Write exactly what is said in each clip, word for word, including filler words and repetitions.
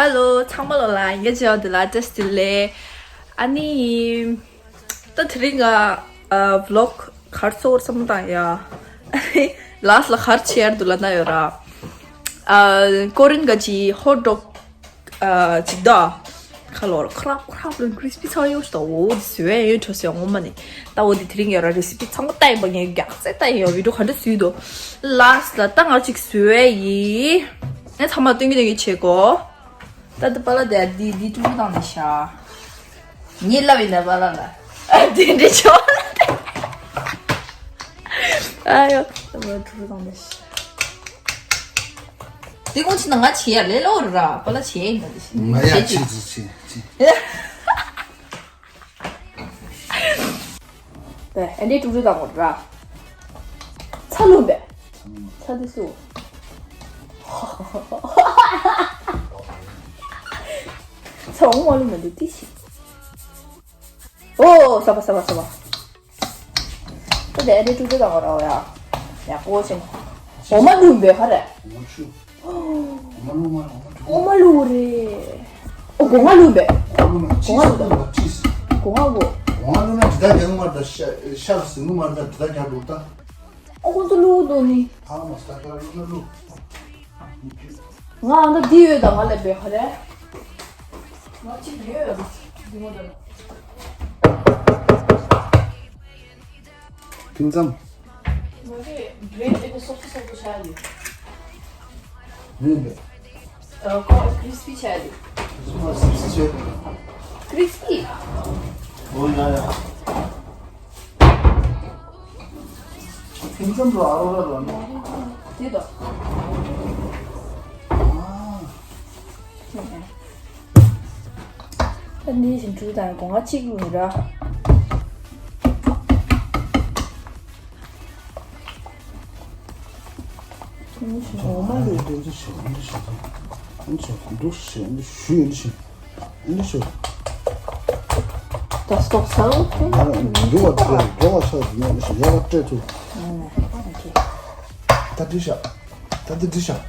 ཧེ་ལོ། ཚང་མ་ལོ་ལ་ཡིན་གྱི་བྱ་བ་འདི་ལ་བཀྲ་ཤིས་བདེ་ལེགས། ཨ་ནི། ད་དེ་རིང་ང་ཨ་ཝི་ལོག་ག་རེ་བཟོ་དགོས་བསམ་བློ་བཏང་ཡ། ཨ་ནི་ལཱ་སི་ལ་ག་རེ་བྱེད་ཡ་འདུག་ལབ་ན་ཡོད་ར། ཨ་ཀོ་རིན་ག་ཅི་ཧོཊ་ཌོག་ཨ་ཅིག་ད། ཁ་ལོར་ཁ་རབ་ཁ་རབ་ལོ་ཀྲིས་པི་ཚ་ཡོད་ཤི་ད། འོ་དེ་བཟོ་ཡ་ཡོད་འཕྲོ་སོང་ངོ་མ་ནི། ད་འོ་དེ་དེ་རིང་ཡོད་ར། རེ་སི་པི་ཚང་མ་ལྟ་ཡིན་པ། ངས་རྒྱག་རྩལ་ལྟ་ཡིན་ཡོད། བི་ཌིའོ་ག་འདྲ་བཟོས་འདུག་ལཱ་སི་ལ་ད་ང་ཅིག་བཟོ་ཡ་ཡིན། ངས་ཚང་མ་སྟོན་གྱི་སྟོན་གྱི་བྱེད་གོ། ད་ལྟ་པཱ་ལགས་དེ་འདི་འདི་ཀྲུག་ཀྲུག་བཏང་ནས་ཤ། ངས་ལབ་ཡིན་ན་པཱ་ལགས་ལ། ཨ་དེ་འདྲ་ཆོག་ཨ་ཡོ། ད་ལྟ་ཀྲུག་ཀྲུག་བཏང་ནས་ཤ། དེ་ཀོང་ཆི་ན་ང་བྱེད་ཡ་ལས་སླ་པོ་རེད་ར། པཱ་ལགས་བྱེད་ཡ་ཡིན་ད། དེ་ཤི་ང་ཡ་བྱེད་ཅི། ཆི་ཆི་ཆི། པས་ཨ་འདྲས་ཀྲུག་ཀྲུག་བཏང་དགོས་ར། ཚྭ་བླུགས་པས། ཚྭ་འདི་སུ། ཚྭ་འོ་མ་བླུགས་མི་འདུག་ཏི་ཤི། ཨོ་ས་པ་ས་པ་ས་པ། ད་དེ་ཨ་འདྲས་ཀྲུག་ཀྲུག་བཏང་དགོས་ར། འོ་ཡ། ཡག་པོ་བྱུང་། འོ་མ་བླུགས་པས་ག་རེ། འོ་མ་བླུགས་མ་རེད། འོ་མ་བླུགས་རེད། ཨོ་སྒོ་ང་བླུགས་པས། སྒོ་ང་བླུགས་པས། སྒོ་ང་བླུགས། སྒོ་ང་བླུགས་ན་དྲི་ད་རྒྱག་གི་མ་རེད་ད། ཤ་ཤ་ལ་ཟིན་གི་མ་རེད་ད། དྲི་ད་རྒྱག་འགྲོ་ད། ཨོ་ཁོང་ཚོ་བླུགས་འདུག་ནི། ཐང་མ་སྟ་ཁ་བླུགས་ན་བླུགས། ང་ཨ་ད་འདི་ཡོད་ད། ང་ལ་བས་ག་རེ། ང་གཅིག་ཡོད་ཡོད་ད། འདི་མོ་ད། ཕིང་ཙམ། ང་གི་བྲེཌ་ཨེ་ནི་སོབ་སོབ་སོབ་སོབ་ཆགས་ཡོད། མིན་པས། ཨ་ཁོ་ཀྲིས་པི་ཆགས་ཡོད། སོ་མ་སིབ་སིབ་བྱས། ཀྲིས་པི། ཨོ་ཡ་ཡ། ཕིང་ཙམ་རོ་ཨ་རོ་ར་རོ་ནོ། དེ་དོ། ཨ། ད་ནི་ཞིམ་ཆུ་དང་སྒོ་ང་གཅིག་ལུས་ར། ནི་ཞིམ་འོ་མ་ལུས། འདི་ཞིམ་འདི་ཞིམ་འདི་ཞིམ་འདི་ཞིམ་འདི་ཞིམ་འདི་ཞིམ། ད་སྟོག་ས་འོ་ཁེ། འདི་བ་འདི་འདི་བ་ས་འདི་ནི་ཞིམ་ཡ་བ་སྤྲད་ཐུབ། ཨོ་ཁེ། ད་འདི་ཤ། ད་འདི་འདི་ཤ།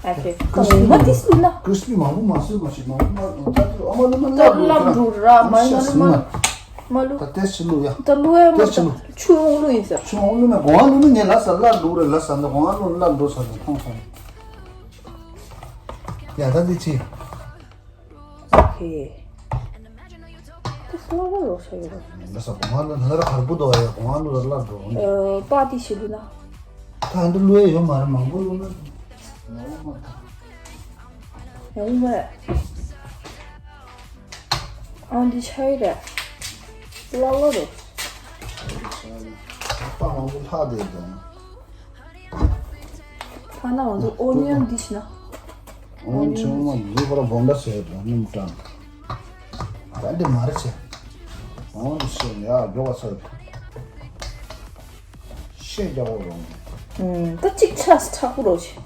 ཨ་ཁེ། ཀྲིས་པི་མ་དེ་སུ་ན། ཀྲིས་པི་མང་པོ་མ་བཟོས་མ་ཞིག་མང་པོ་མ་ད་དེ་ཨ་མ་ལོ་མ་ད་སླ་ལབ་འགྲོ་ར། མ་ཤ་ཡིན་ན་ཟིན་མ། མ་མ་ལུ། ད་ཏེས་ཆི་ལུ་ཡ། ད་ལུ་ཡ་མ་ཏེས་ཆི་ད་ལུ། ཆུ་འོང་ལུ་ཡིན་ཟེར། ཆུ་འོང་ལུ་ན་གོང་ཨ་ལུ་ན་ངས་ལ་ས་སླ་ལུ་རེ་ལ་ས་ན་གོང་ཨ་ལུ་སླ་འགྲོ་ས་ན་ཐང་ས་ན། ཡ་ད་འདི་ཆི། ཨོ་ཁེ། ཏེས་སླ་བ་ལོ་ས་ཡོད་ར། ལ་ས་གོང་ཨ་ལུ་ན་ར་ཁར་བུ་དོ་ཡ་གོང་ཨ་ལུ་ར་སླ་འགྲོ་འོང་། ཨ་པ་ཏི་ཆི་ལུ་ན། ད་འདི་ལུ་ཡ་ཡོད་མ་རེད། མང་པོ་ལུ་ན། ཡོང་མ་རེད། ཨ་འདི་ཆ་ཡི་རེད། སླ་བ་རེད། པ་མང་པོ་ལྷག་བསྡད་དང་། ཐ་ན་ང་ཚོ་ཨོ་ནི་ཡོན་འདི་ཤི་ན། ཨོ་ནི་ཡོན་ཆུང་མ་འདི་ཁོ་ར་བོང་འདྲ་ཟེར་དང་སྣུམ་སྐྲངས། ད་འདི་མ་རེད་ཆེ། ཨོ་འདི་ཤི་ཡ་མགྱོགས་པ་ཚར། ཤེས་རྒྱག་པོ་རོང་། ཨུམ། ད་གཅིག་ཆགས་མཁྲེགས་པོ་རོ་ཆེ།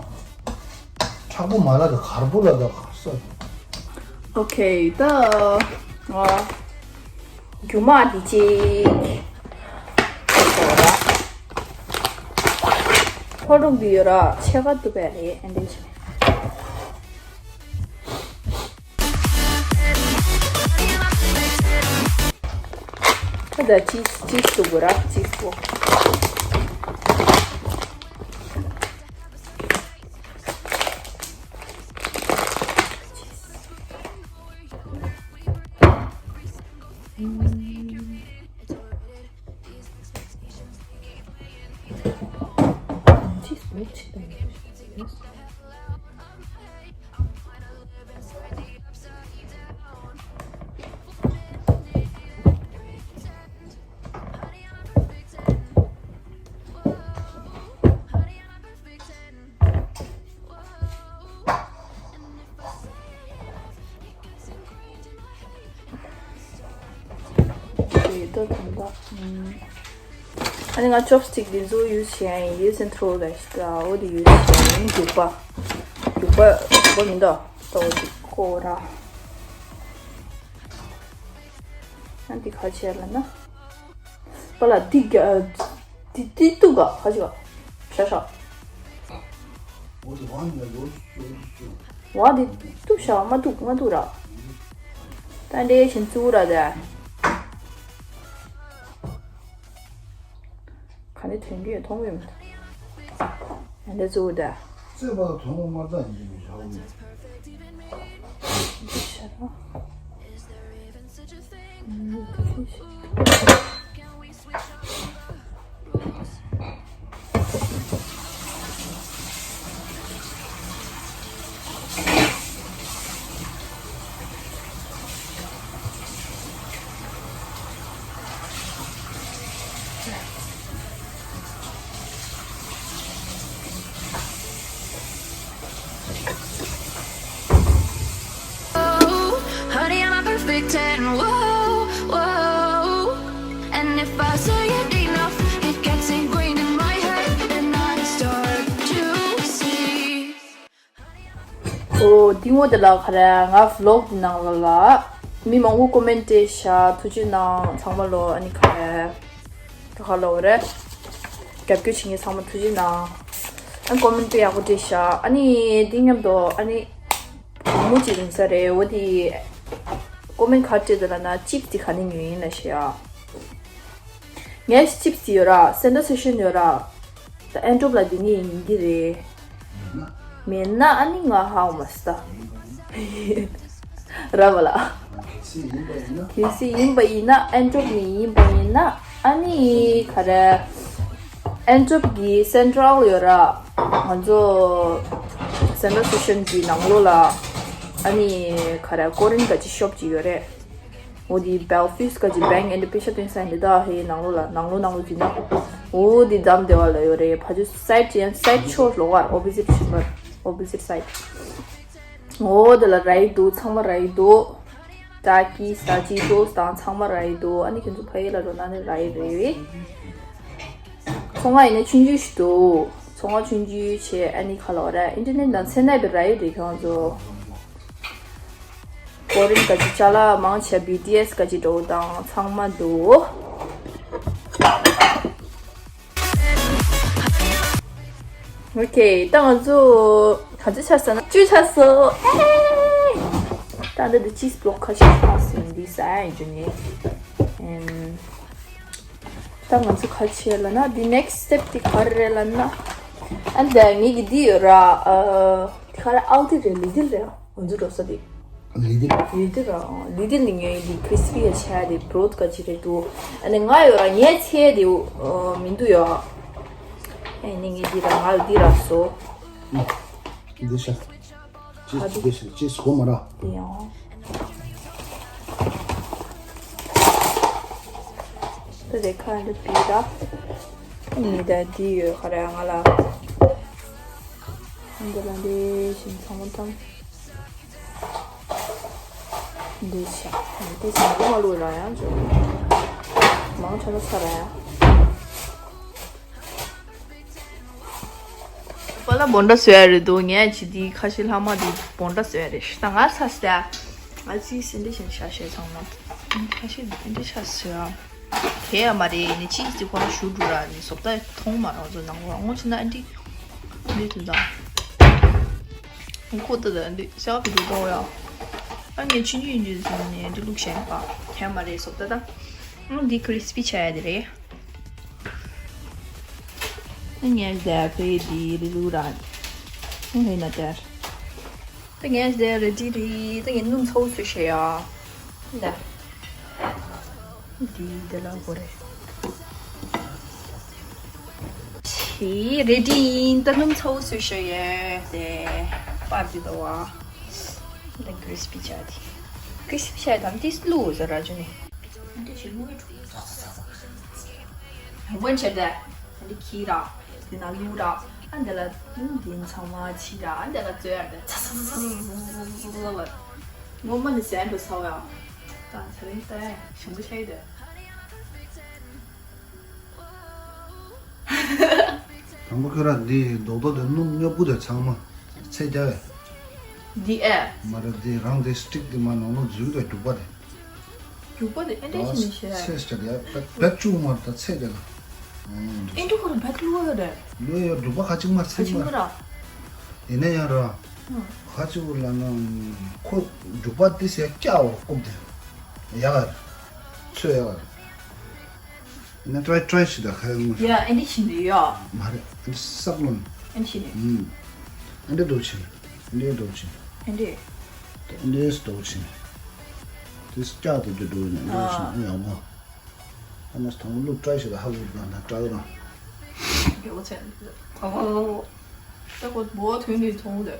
མཁྲེགས་པོ་མ་ལ་ད་གར་པོ་ལ་ད་གར་ས། ཨོ་ཁེ། ད་ང་རྒྱུ་མ་འདི་གཅིག་ཧོ་ཀྲུག་འདི་ཡོད་ར་ཕྱེད་ཀ་འདུག་པས་རེད། ཨ་འདི་ཆེ། ད་ཅིས་ཅིས་འདུག་གོ་ར་ཅིས་པོ། ཅིས་པོ་ཅིས་པོ། དེ་ད་དམ་པ། ཨ་ནི་ང་ཅོབ་སི་ཊིག་འདི་ཚོ་ཡུ་སི་བྱེད་ཡ་ཡིན། ཡུ་སི་ཨེན་ཐྲོ་རེ་ཞིག་ད་འོ་དེ་ཡུ་སི་བྱེད་ཡ་ཡིན། རྒྱུག་པ། རྒྱུག་པ་རྒྱུག་པ་མིན་ད། ད་འོ་དེ་ཀོ་ར། ཨ་འདི་ག་བྱེད་ལ་ན། པ་ལ་འདི་ག་འདི་འདི་ཏུ་ག་ག་ཅི་ག་ཤ་ཤ། བ་དེ་གཏུབ་བཞག་མ་གཏུབ་མ་གཏུབ་ར། ད་འདྲེ་བཞིན་བཙུགས་ར་དེ། ག་ནས་ཐོན་གྱི་ཡོད་མཐོང་གི་ཡོད་མ་རེད། ཡང་འདྲེ་བཙུགས་དེ། རྩེ་བ་དོན་དངོས་མ་རྩ་ཡིན་གྱི་མི་བྱ་བ་མེད། འདི་བྱ་ར། Honey, I'm a perfect ten. Whoa, whoa. And if I say it enough, it gets ingrained in my head, and I start to see. ཨོ། འདི་ངོ་དེ་ལ་ག་རེ་ང་vlog་འདི་ནང་ལ་ལ་མི་མང་པོ་comment་སྤྲད་ཤག་ཐུགས་རྗེ་གནང་ཚང་མ་ལོ། ཨ་ནི་ག་རེ་ག་ག་ལ་འོ་རེད། རྒྱབ་སྐྱོར་བྱེད་མཁན་ཚང་མ་ཐུགས་རྗེ་གནང་། ཨ་ནི་comment་དཔེ་ཡག་པོ་སྤྲད་ཤག་ཨ་ནི་འདི་མཉམ་དུ་ཨ་ནི་བུ་མོ་གཅིག་རིང་ས་རེད། འོ་དེ་comment་ག་སྤྲད་འདུག་ལབ་ན་chips་དེ་ག་ནས་ཉོས་ཡིན་ལབ་ཤག་ངས་chips་དེ་ཡོད་ར། Central Station་ཡོད་ར། ད་ཨན་ཊོབ་ལ་འདི་ནས་ཡིན་གྱི་རེད། མེད་ན་ཨ་ནི་ང་ཧ་མ་སྟ་ར་བ་ལ། གལ་སྲིད་ཡིན་པ་ཡིན་ན། གལ་སྲིད་ཡིན་པ་ཡིན་ན་ཨན་ཊོབ་ནས་ཡིན་པ་ཡིན་ན་ཨ་ནི་ག་རེ། ཨན་ཊོབ་ཀྱི་Central་ཡོད་ར། ང་ཚོ་Central Station་གྱི་ནང་ལོགས་ལ་ཨ་ནི་ག་རེ་Korean་ག་ཅིག་shop་ཅིག་ཡོད་རེད། འོ་དེ་Belfius་ག་ཅིག་bank་and་པེ་ཤ་སྟོན་ས་འདི་དག་ཧེ་ནང་ལོགས་ལ་ནང་ལོགས་ནང་ལོགས་ཟིན་ན། འོ་དེ་འཛམ་བདེ་བ་ལ་ཡོད་རེད། ཕ་ཆུ་side་ཅན་side་ཕྱོགས་ལོགས་ཀར་opposite་ཕྱོགས་opposite side། འོ་དེ་ལ་ར་ཡི་འདུག་ཚང་མ་ར་ཡི་འདུག་ཏ་ཀི་ས་ཅི་ཏོ་དང་ཚང་མ་ར་ཡི་འདུག་ཨ་ནི་ཁྱོད་ཚོ་ཕ་ཡི་ལ་འགྲོ་ན་ནི་ར་ཡི་རེད། ཚོང་ཁང་ཡིན་ན་ཆུང་ཆུང་ཞིག་འདུག་ཚོང་ཁང་ཆུང་ཆུང་བྱས་ཨ་ནི་ག་ལ་བ་ར་internet་ནང་མཚན་ནས་པའི་ར་ཡི་རེད་ཁྱོད་ཚོ། Korean་ག་ཅིག་ཅ་ལག་མང་ཆེ་བ་BTS་ག་ཅིག་འགྲོ་དང་ཚང་མ་འདུག་ཨོ་ཁེ། ད་ང་ཚོ་ག་ཚོད་ཆགས་སོང་ན་བཅུ་ཆགས་སོང་། ཨེ། ད་འདི་འདི་cheese block་ཁ་ཤས་ཆགས་སོང་འདི་ཟ་ཡིན་རྒྱུ་ནི། ཨེམ། ད་ང་ཚོ་ག་བྱེད་ལབ་ན་འདི་next step་དེ་ག་རེ་རེད་ལབ་ན། ཨ་འདི་ངེད་ཀྱི་འདི་ཡོད་ར། ཨ། དེ་ག་རེ་ཨའོ་ཌི་རེད་ལི་ཏིལ་རེད། ང་ཚོ་འགྲོ་ས་དེ། ལི་ཏིལ། ལི་ཏིལ་ར། ལི་ཏིལ་ནི་ངའི་འདི་crispy་ཡ་ཆ་དེ་broth་ག་ཅི་རེད་འདུག་ཨ་ནི་ང་ཡོད་ར་ངའི་ཚེ་དེ་མི་འདུག་ཡ། ཨ་ནི་ངའི་འདི་ར་ང་འདི་ར་སོ། འདི་ཤ། ཅེས་ཅེས་ཅེས་གོ་མ་ར། འདི་ཡང་། ད་དེ་ཁ་འདི་བི་ར། ཨ་ནི་ད་འདི་ཡོད་ག་ར་ང་ལ། འདི་ལ་འདི་བཞིན་ཚང་མ་ཐམ། འདི་ཤ། འདི་ཤ་མ་ལུས་ར་ཡང་བྱོས། མང་ཆེ་ན་ཚ་ར་ཡང་། པ་ལ་བོན་ད་བཟོ་ཡ་རེད་འདུག་ངས་ཅི་འདི་ཁ་ཤས་ལྷག་མ་འདི་བོན་ད་བཟོ་ཡ་རེད་ཤི་ད་ང་ཚ་སི་ད། ང་ཚིག་སི་འདི་བཞིན་ཤ་ཤེས་ཚང་མ། ཁ་ཤས་འདི་འདི་ཤ་བཟོ་ཡ། དེ་ཡང་མ་རེད་ནི་ཅི་ཅི་ཁོ་རང་ཞུ་འགྲོ་ར་ནི་བཟོ་ལྟ་མཐོང་མ་རང་བཟོ་ནང་ལོགས་ངོ་ཆེ་ན་ཨ་འདི། འདི་དུ་ད། ཁོ་ལྟ་ད་འདི་ཤ་བི་དུ་ཏོ་ཡ། ཨ་ངས་ཆུང་ཆུང་ཡིན་དུས་ཟེར་ནས་འདི་ལུག་གཞན་པ་དེ་ཡང་མ་རེད་བཟོ་ལྟ་ད། ཨ་འདི་crispy་ཆ་ཡ་དེ་རེད། ཨ་ངས་ད་ཕེ་འདི་རི་ལུག་ར། ཨ་ཧེ་ན་དར། ད་ངས་དེ་རེ་ཌི་རེད། ད་ངས་སྣུམ་ཚ་བོ་བཟོས་བཞག་ཡ། ད། འདི་དེ་ལ་གོ་རེད། ཆི་རེ་ཌི་ཡིན། ད་སྣུམ་ཚ་བོ་བཟོས་བཞག་ཡ། དེ་པར་འདི་ད་བ། ད་crispy་ཆ་དེ། crispy་ཆ་དང་ཏིས་ལུ་ཟ་ར་ཇུ་ནི། འདི་ཞིག་ལུ་ཡོད། ཧུན་ཆེ་ད། འདི་ཁྱི་ར། འདི་ན་ལུ་ར། ཨ་འདི་ལ་འདི་ཚང་མ་ཕྱི་ར། ཨ་འདི་ལ་བཙོས་ཡ་རེད། ཚ་ཚ་ཚ་ཚ་ཚ་ཚ་ལ། ངོ་མ་ནི་ཟན་འགྲོ་ཚ་བ་ཡ། ད་ཚ་རིང་ལྟ་ཡ་ཞིམ་པོ་ཆགས་ཡོད་དེ། དང་པོ་ཁྱོད་ར་འདི་རྡོག་རྡོག་དེ་སྣུམ་སྨྱོ་པོ་དེ་ཚང་མ་ཚད་རྒྱ་བས། འདི་ཨེ། མ་ར་འདི་རང་དེ་སི་ཊིག་དེ་མ་ནང་ལོགས་འཛུལ་དེ་རྒྱུག་པ་དེ། རྒྱུག་པ་དེ་ཨེ་འདྲ་ཞིག་མི་ཤེས་ར། ཚད་ཞིག་ཡ་བེད་བེད་བཅུག་མ་ར་ད་ཚད་དེ་ལ། ཨེ་འདྲ་ཁོ་ར་བེད་བླུག་ཡོད་རེད། བླུག་ཡོད་རྒྱུག་པ་ཁ་ཅིག་མ་ཚད་མ་ར། ཡིན་ན་ཡང་ར། ཁ་ཅིག་ལ་ན་ཁོ་རྒྱུག་པ་དེ་ཟེར་སྐྱ་བོ་རྐུབ་དེ། ཡག་ག་རེད། ཚོད་ཡག་ག་རེད། ཡིན་ན་ཀྲའི་ཀྲའི་ཞིག་ད་ཁ་ཡང་ངོ་ཡ་ཨེ་འདི་ཕྱིན་འདི་ཡ། མ་རེད། ཨེ་འདི་སག་ལོན། ཨེ་འདི་ཕྱིན་འདི། ཨུམ། ཨེ་འདི་རྡོ་ཕྱིན། ཨེ་འདི་རྡོ་ཕྱིན། ཨེ་འདི། ཨེ་འདི་རྡོ་ཕྱིན། དེ་སྐྱ་དེ་འདི་རྡོ་ཡིན་ན་རྡོ་ཕྱིན་ཨ་ཡག་མོ། ཨ་མ་སི་དང་པོ་ཀྲའི་ཞིག་ད་ཧ་གོ་གི་ད་ཀྲའི་རང་། རྒྱལ་པོ་ཆེན། ཨ་ཧོ། ད་ཁོ་འབོ་ཐོན་ནས་མཐོང་དེ།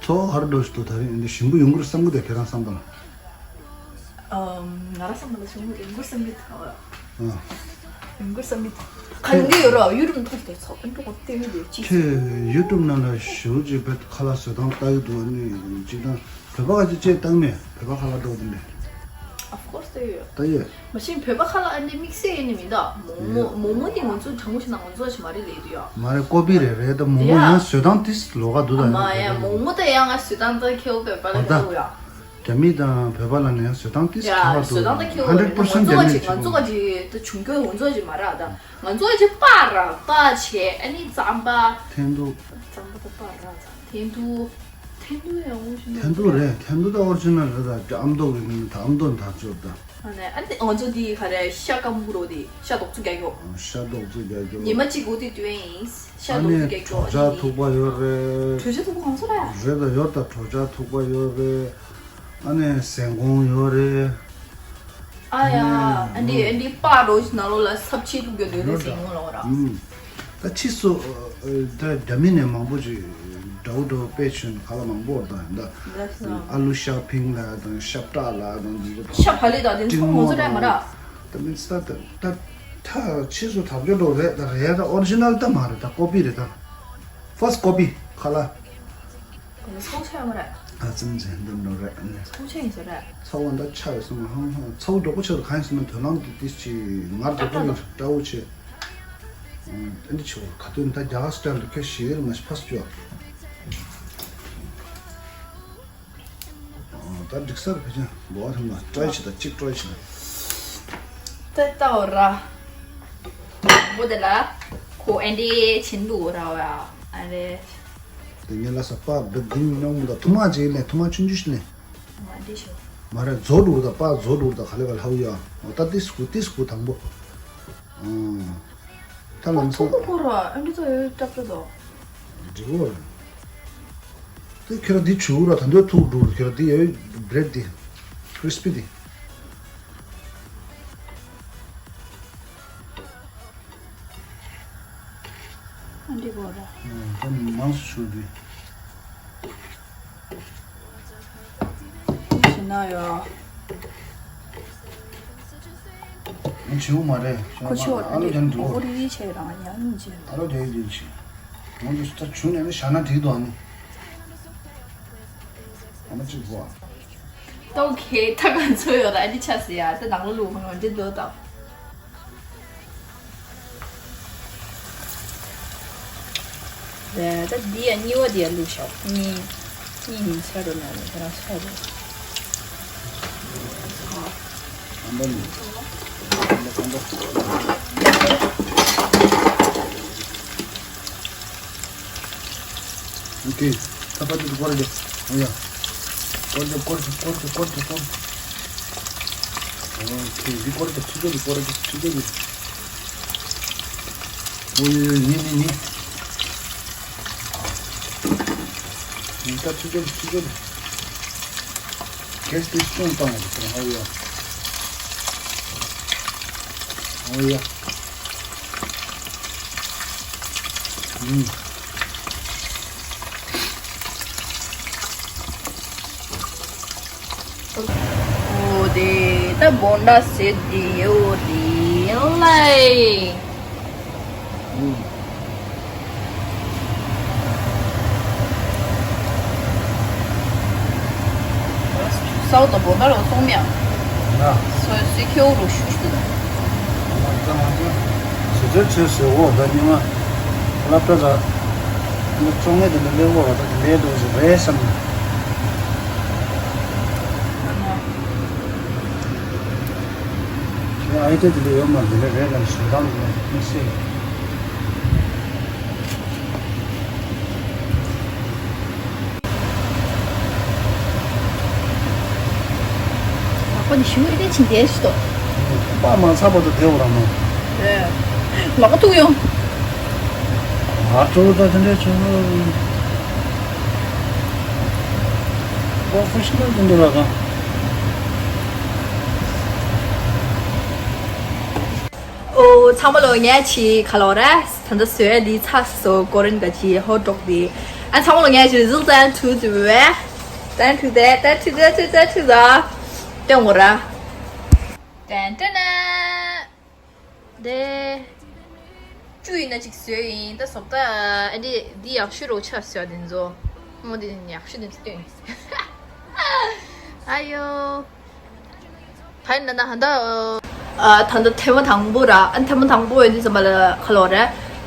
ཚོ་ཧར་འགྲོ་ཞིག་ཏུ་ད་རིང་འདི་ཞིམ་པོ་ཡོང་གི་རེད་བསམ་གི་དེ་ཁྱེད་རང་བསམ་དང་། ཨམ། ང་རང་བསམ་པ་ལ་ཞིམ་པོ་ཡོང་གི་རེད་བསམ་གི་ད། ཨ། ཡོང་གི་རེད་བསམ་གི་ད། ག་ཡོང་གི་ཡོད་ར་ཡུ་རུབ་ཐོག་དེ་ཚོ་ཨ་འགྲོ་གོ་བལྟས་མི་དེ་ཅི། ཁྱེད་ཡུ་ཊུབ་ནང་ལ་ཞེ་པོ་ཅིག་བེད་ཁ་ལག་བཟོ་སྟངས་ལྟ་གི་འདུག་ཨ་ནི་ཅིག་དང་། བོད་པ་ག་ཅིག་ཅེས་བཏང་མེད། བོད་པ་ཁ་ལག་འགྲོ་གི་འདུག་མེད། Of course ལྟ་ཡོད། ལྟ་ཡོད། མ་གཞི་བོད་པ་ཁ་ལག་ཨ་འདི་དམིགས་བསལ་ཡིན་ནི་མིན་ད། མོག་མོག་མོག་མོག་འདི་ང་ཚོ་དྲང་པོ་བཤད་ན་ང་ཚོ་ཞིག་མ་རེད་ལས་དུ་ཡ། མ་རེད། ཀོ་པི་རེད་རེད་ད། མོག་མོག་ཡ། ཡང་བཟོ་སྟངས་ཏིས་ལོགས་ཀ་འདུག་ད། མ་ཡ་མོག་མོག་ད་ཡང་ང་བཟོ་སྟངས་ད་ཁེའུ་བོད་པ་ལ་ད་ཁེའུ་ཡ། རྒྱ་མི་དང་བོད་པ་ལ་ནི་ཡང་བཟོ་སྟངས་ཏིས་ཡ་ཁེའུ་བཟོ་སྟངས་ད་ཁེའུ་ད། ཧན་ཌེ་རེད་ཌི་པར་སེན་ཊི་ང་ཚོ་རྒྱ་མི་ཅིག་ང་ཚོ་ཅིག་ད་བྱུང་རྒྱུ་ང་ཚོ་ཅིག་མ་རེད་ད། ང་ཚོ་ཅིག་པར་ར་པ་བྱས་ཨ་ནི་རྩམ་པ། འཐེན་ཐུག་རྩམ་པ་ད་པར་ར་ཚ་འཐེན་ཐུག་འཐེན་ཐུག་ཡང་འོ་ཞིག་འཐེན་ཐུག་རེད། འཐེན་ཐུག་ད་ཨོ་རི་ཇི་ནལ་རེད་ད། ཨ་མདོ་གི་ནི་ད་ཨ་མདོ་ནི་ད་ཚོད་ད། ཨ་ནི་ཨ་ནི་ང་ཚོ་འདི་ག་རེ་ཤ་སྐམ་པོ་རོ་འདི་ཤ་རྡོག་ཚོ་རྒྱག་གོ། ཤ་རྡོག་ཚོ་རྒྱག་གོ། ཉི་མ་གཅིག་གོ་དེ་དུས་ཡིན། ཤ་ཨ་རྡོག་ནི་ཚོ་རྒྱག་གོ་གྲོ་ཆ་ཐུག་པ་ཡོད་རེད། གྲོ་ཆ་ཐུག་པ་གང་ཚོ་རེད། རེད་ད་ཡོད་ད། གྲོ་ཆ་ཐུག་པ་ཡོད་རེད། ཨ་ནི་ཟན་གོང་ཡོད་རེད། ཨ་ཡ། ཨ་འདི་ཨ་འདི་པགས་རོ་ནང་ལོགས་ལ་སབ་ཆི་ཐུག་རྒྱུ་འདུག་ཟེར་ཡོང་ལོག་ར། ད་ཕྱིས་སུ་ད་རྒྱ་མི་ནས་མང་པོ་ཅིག་འདྲ་བོ་འདྲ་བོ་དཔེ་བྱོན་ག་ལ་མང་པོ་དང་ད། ཨ་ལུ་ཤ་ཕིང་ལ་དང་ཤ་བཀྲག་ལ་དང་འདི་ཚོ། ཤ་བག་ལེབ་དང་དེ་ཚོ་ང་ཚོ་རེད་མ་ར། ད་མིན་ས་ད་ད་ད་ཕྱིས་སུ་དར་རྒྱས་འགྲོ་རེད་ད། རེད་ད། ཨོ་རི་ཇི་ནལ་ད་མ་རེད་ད། ཀོ་པི་རེད་ད། ཕར་སི་ཊི་ཀོ་པི་ཁ་ལ། ཚོགས་ཆེན་མ་རེད། ཨ་ཙི་ཙི་འདི་འདྲ་རེད་ཨ་ནི། ཚོགས་ཆེན་ཡིན་ས་རེད། ཚོགས་པ་འདི་ཆ་ཡོད་སོང་ཧང་ཧང་། ཚ་བོ་འབྲོག་པོ་ཆེ་རུ་གང་ཡིན་སོང་ན་དོ་སྣང་འདི་ཏིས་ཅི་ང་རྒྱལ་པོ་ཡོད་སྤྲ་བོ་ཆེ། ཨ་འདི་ཆེ་བོ་ག་དོན་ད་རྒྱ་གར་སི་ཊལ་རུ་ཁྱོད་ཞེ་ཡོད་མ་ཤི་ཕ་སི་ཅོ། ད་འགྲིག་ས་རུ་ཕེ་ཅན་འབོ་བ་ཐང་ན་ཀྲའི་ཆེ་ད་གཅིག་ཀྲའི་ཆེ་ད། ད་ལྟ་བ་ར། མོ་དེ་ལ་ཁོ་ཨ་འདི་ཆེན་པོ་ར་བ་ཨ་རེ། དེ་ཉིན་ལ་ས་པ་བི་དིང་ཉོང་མོ་ད་ཐུ་མ་ཅིག་ལས་ཐུ་མ་ཆུང་ཆུང་ཞིག་ལས། མ་འདི་ཤོ། མ་རེད་རྫོ་འགྲོ་ད་པ་རྫོ་འགྲོ་ད་ག་ལེ་ག་ལེ་ཧའུ་ཡ། འོ་ད་ཏི་སྐུ་ཏི་སྐུ་དང་པོ། ཨང་། ད་ལམ་སང་། ཐུ་གུ་ཁོ་ར་ཨ་འདི་ཚོ་ཡོད་སྐྲག་སྐྲག་དོ། འགྲིག་གོ་ར། དེ་ཁྱེད་ར་འདི་བྱུག་ར་ད་འདོད་ཐུག་འགྲོ་ཁྱེད་ར་འདི་ཡོད་བྲེད་འདི། ཀྲིས་པི་འདི། ཨ་འདི་གོ་ར། ཨ་ད་མང་སུ་ཆུ་འདི། ཞི་ན་ཡོ། ཨ་ཆེའུ་མ་རེད། ཁོ་ཆོ་ཨ་ལོ་དེ་འདུག་ཨོ་རི་ཆེ་རང་ཡང་ཉིན་ཆེ། ཨ་ལོ་དེ་འདུག་ཆེ། ང་ཚོ་ད་ཆུ་ནས་ནི་ཞ་ན་འགྲིག་འདུག་ཨ་ནི། ཨ་མ་གཅིག་གོ། ཏོག་ཁེ་ཐ་ག་ཚོ་ཡོད་ལ་ཨ་ནི་ཆ་སི་ཡ་ད་ནང་ལོ་ལུ་ཧོན་འདི་འདོད་དང་། ད་འདི་ཡ་གཉིས་པ་འདི་ཡ་བླུགས་ཤོག་གཉིས། གཉིས་ཡིན་ཚར་རོ་ན་ནི་ཁྱེད་རང་ཚར་རོ། ཨ། ཨ་འདི་ནི། ཨ་འདི་ཨ་འདི། ཨོ་ཀེ། ད་ཕ་དེ་ཚོ་སྐོར་རྒྱབ། ཨོ་ཡ། སྐོར་རྒྱབ་སྐོར་རྒྱབ་སྐོར་རྒྱབ་སྐོར་རྒྱབ་སྐོར་རྒྱབ། ཨོ་ཀེ། འདི་སྐོར་རྒྱབ་ཁྲི་ཚོ་འདི་སྐོར་རྒྱབ་ཁྲི་ཚོ་འདི། ཨོ་ཡ་ཡ་ནི་ནི་ནི། ནི་ད་ཁྲི་ཚོ་འདི་ཁྲི་ཚོ་འདི། གེ་སི་དེ་སྐྱོན་བཏང་བ་དང་། ཨོ་ཡ། ཨོ་ཡ། ཨུམ། ཨོ་དེ་ད་བོན་ད་ཟེར་དེ་ཡོད་དེ་ལའི། ཨུམ། སའུ་དང་བོ་ད་ལོ་སོང་མིའང་། ཨ། སོ་སི་ཁྱེའུ་རུ་ཤུ་ཤུ་དང་། ང་ཚོ་ང་ཚོ་ཟི་ཚོད་ཚོད་ཟེར་འོ་ད་ཉི་མ་སློབ་གྲྭ་ལ་ང་ཚོ་ངེད་དེ་ལས་ལས་འོ་ད་ལས་འགྲོ་ཟེར་རེད་བསམ་ནས། ཨ་ཡི་དེ་དེ་ལས་ཡོད་མ་དེ་ལས་རེད་ལ་ཞེ་སྡང་དེ་ལས་མི་སྲིད། ཁོ་ནི་ཞུ་རེ་ཕྱིན་དེ་ཞུ་དོ། པ་མ་ཚ་བར་དུ་བསྡད་འོ་ར་མ། ལོག་ཐུག་ཡོང་། ཨ་ཀྲོ་ད་དེ་འདྲས་བྱུང་། པོ་ཕི་ཤི་ནལ་དེ་འདྲས་ར་གང་། ཨོ་ཚང་མ་ལོ། ངས་ཅི་ག་ལོ་ར་ད་ལྟ་བཟོས་ལི་ཚ་སོ་ཀོ་རིན་ག་ཅི་ཧོ་ཀྲོག་དེ། ཨ་ཚང་མ་ལོ། ངས་ཅི་རི་ཟལ་ཏན་ཐུ་དུ་བས་ཏན་ཐུ་དེ་ཏན་ཐུ་དེ་ཐུ་དེ་ཐུ་ད་སྟོན་གོ་ར། ཏན་ཏན་ན། དེ། བཅུ་ཡིན་ན་ཅིག་བཟོས་ཡིན། ད་སོག་ད་ཨ་འདི་འདི་ཡག་ཤོས་རོ་ཆ་བཟོས་དེ་ཚོ། ངོ་འདི་ཡག་ཤོས་དེ་ཚོ་སྟོན་ཡིན། ཨ་ཡོ། ད་ཡིན་ན་ད་ཧ་ད། ཨ་ད་ད་ཐེངས་མ་དང་པོ་ར། ཨ་ཐེངས་མ་དང་པོ་ཡོད་དུས་ཙམ་པ་ལ་ཁ་ལོ་ར།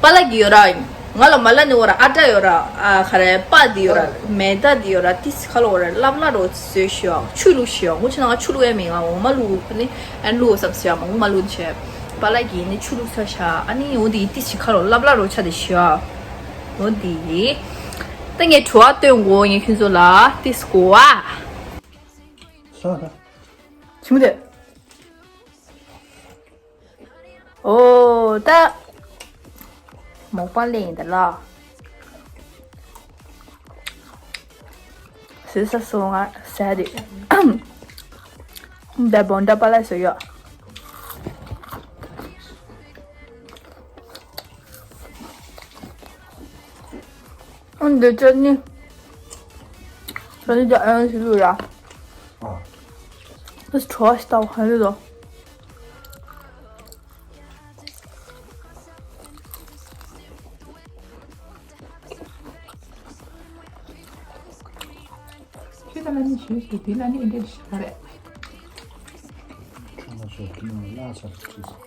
པ་ལགས་ཀྱི་ཡོད་ར། ང་ལ་མ་ལ་ནི་འོ་ར། ཨ་ཏྲ་ཡོད་ར། ཨ་ཁ་རེ་པ་འདི་ཡོད་ར། མེ་ད་འདི་ཡོད་ར། ཏིས་ཁ་ལོ་ར། ལབ་ལ་རོ་བཟོས་ཤོག་ཆུ་བླུགས་ཤོག་ངོ་ཆུ་ནང་ཆུ་བླུགས་ཡ་མིན། ང་འོ་མ་བླུགས་ནི་ཨ་བླུགས་བསམ་ཟེར་ཡ་མ་འོ་མ་བླུགས་ཆེ། པ་ལགས་ཀྱི་ནི་ཆུ་བླུགས་ས་ཤ། ཨ་ནི་འོ་འདི་ཏིས་ཁ་ལོ་ལབ་ལ་རོ་ཆ་དེ་ཤོག་འོ་འདི་ཡི། ད་ངས་དྲི་བ་སྟོན་གོ་ངས་ཁྱོད་ཚོ་ལ་ཏིས་གོ་ཨ། ཆི་མོ་དེ། ཨོ་ད། མོག་པ་ལེན་ཡིན་ད་ལ། ཟོས་ས་སོང་ང་ཟ་རེད། ད་བོན་ད་པ་ལ་སོ་ཡོ། འདི་ཅོ་ནི། ཅོ་ནི་ད་ཨ་ཡོང་ཞིག་ལུས་ར། ཨ། ཨ་ཁྲོ་ཤི་ཏའོ་ཧ་ལུ་ལོ། ཁྱོད་ད་ལ་ནི་ཞུས་ཏེ་དེ་ལ་ནི་ཨེ་འདྲ་ཞིག་ག་རེད། ཁྱོད་ལ་ཞོགས་ཀྱི་ནང་ལ་ལྷག་ཆ་རེད་ཁྱོད།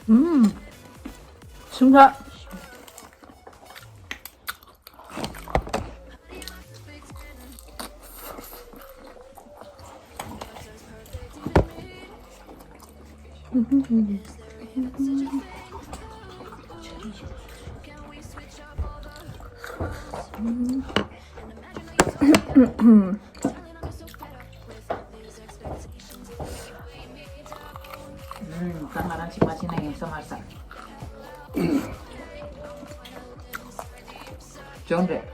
ཨུམ། ཞིམ་ཐག་ད་ང་རང་ཅིག་མ་བྱིན་ན་ཡོང་ས་མ་རེད་ས། ཅོང་རེད།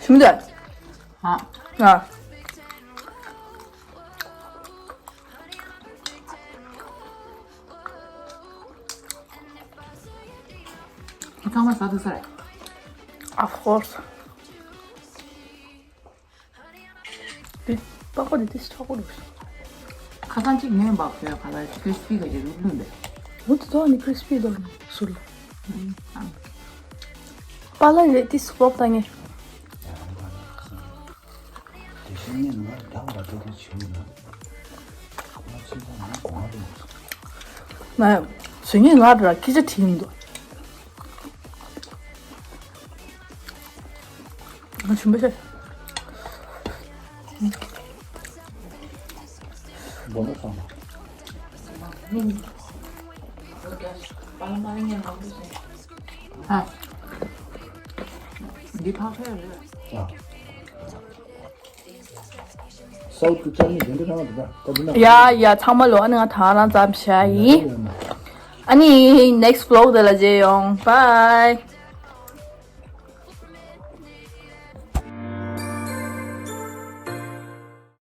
ཞིམ་འདུག་ཨ། ཨ། ཚང་མ་ཟ་ཐུབ་ས་རེད། Of course. དེ་པགས་པ་དེ་ཏིས་ཁྲག་པོ་འདུག་ཁ་སང་གཅིག་ཉོས་པ་བོད་ག་ལ་ཁྲིས་པི་ག་ཅིག་རུབ་རུབ་འདུག་འོ་དེ་ཐོག་ནི་ཁྲིས་པི་འདུག་ཟུར་ལ། ཨ། པ་ལ་རེད་ཏིས་ལོག་ད་ངས། དེ་བཞིན་ངས་ང་རྒྱག་པ་དེ་དེ་བྱུང་ན། ང་ཚོས་ད་ང་གོང་རེད། ང་ཟོས་ངས་ང་ར་སྐད་ཆ་དྲིས་མི་འདུག་ང་ཞིམ་པོ་ཤ། སྒོ་མོ་གང་། ཨ། འདི་ཕག་ཁ་རེད། ཨ། སའུ་ཐི་ཅར་ནི་དེ་འདྲ་རང་དེ་འདྲ་ད་འདི་ན། ཡ་ཡ་ཚང་མ་ལོ། ཨ་ནི་ང་ད་རང་ཙམ་བྱ་ཡིན། ཨ་ནི་next vlog་དེ་ལ་མཇལ་ཡོང་། Bye.